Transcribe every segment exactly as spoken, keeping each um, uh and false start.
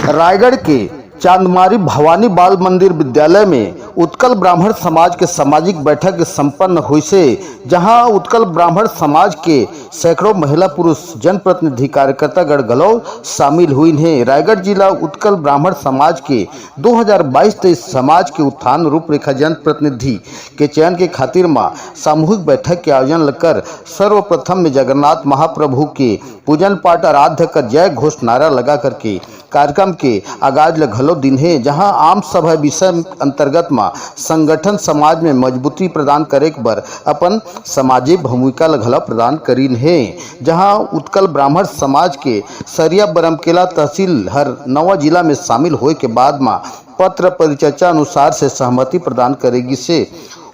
रायगढ़ के चांदमारी भवानी बाल मंदिर विद्यालय में उत्कल ब्राह्मण समाज के सामाजिक बैठक संपन्न होइसे, जहां उत्कल ब्राह्मण समाज के सैकड़ों महिला पुरुष जनप्रतिनिधि कार्यकर्तागण घलो शामिल हुइन हे। रायगढ़ जिला उत्कल ब्राह्मण समाज के दो हज़ार बाईस तेईस समाज के उत्थान रूपरेखा जनप्रतिनिधि के चयन के खातिर म सामूहिक बैठक के आयोजन कर सर्वप्रथम में जगन्नाथ महाप्रभु के पूजन पाठ आराध्य कर जय घोष नारा लगा करके कार्यक्रम के आगाज ल घलो दिन हे, जहां आम सभा विषय अंतर्गत म संगठन समाज में मजबूती प्रदान करे बर अपन सामाजिक भूमिका ल घलो प्रदान करीन हे, जहां उत्कल ब्राह्मण समाज के सरिया बरमकेला तहसील हर नवा जिला में शामिल होए के बाद म पत्र परिचर्चा अनुसार से सहमति प्रदान करे गिसे।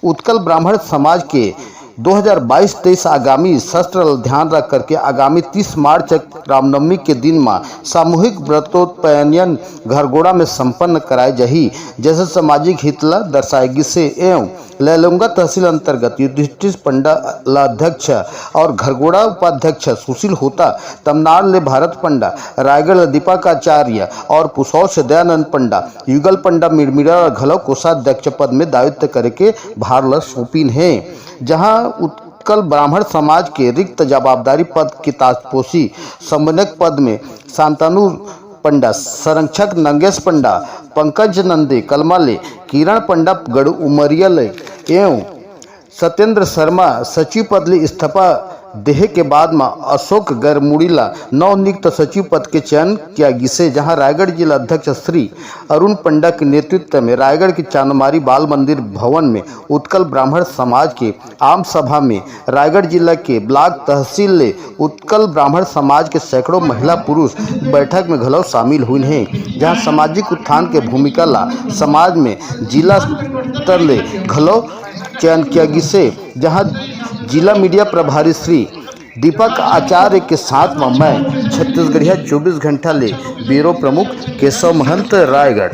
उत्कल ब्राह्मण समाज के दो हज़ार बाईस तेईस आगामी सत्र ल ध्यान रख करके आगामी तीस मार्च तक रामनवमी के दिन म सामूहिक व्रतोपयन घरगोड़ा में संपन्न कराए जाही, जैसे सामाजिक हित ल दर्शाए गिसे। एवं लैलोंगा तहसील अंतर्गत युधिष्ठिर पंडा ल अध्यक्ष और घरगोड़ा उपाध्यक्ष सुशील होता, तमनार ले भारत पंडा, रायगढ़ ल दीपक आचार्य और पुसौर से दयानंद पंडा, युगल पंडा मिड़मिड़ा ल घलो कोषाध्यक्ष पद में दायित्व करे के भार ल सौंपिन हे, जहां उत्कल ब्राह्मण समाज के रिक्त जवाबदारी पद के ताजपोशी समन्वयक पद में शांतनु पंडा, संरक्षक नंगेश पंडा, पंकज नंदे कलमा ले, किरण पंडा गढ़ उमरिया ले एवं सत्येंद्र शर्मा सचिव पद ले इस्तीफा देहे के बाद म अशोक गैरमुड़ी ला नवनियुक्त सचिव पद के चयन किया गिसे, जहां रायगढ़ जिला अध्यक्ष श्री अरुण पंडा के नेतृत्व में रायगढ़ के चांदमारी बाल मंदिर भवन में उत्कल ब्राह्मण समाज के आम सभा में रायगढ़ जिला के ब्लॉक तहसील ले उत्कल ब्राह्मण समाज के सैकड़ों महिला पुरुष बैठक में घलो शामिल हुइन हे, जहां सामाजिक उत्थान के भूमिका ला समाज में जिला स्तर ले घलो चयन किया गिसे, जहां जिला मीडिया प्रभारी श्री दीपक आचार्य के साथ म मैं छत्तीसगढ़िया चौबीस घंटा ले ब्यूरो प्रमुख केशव महंत, रायगढ़।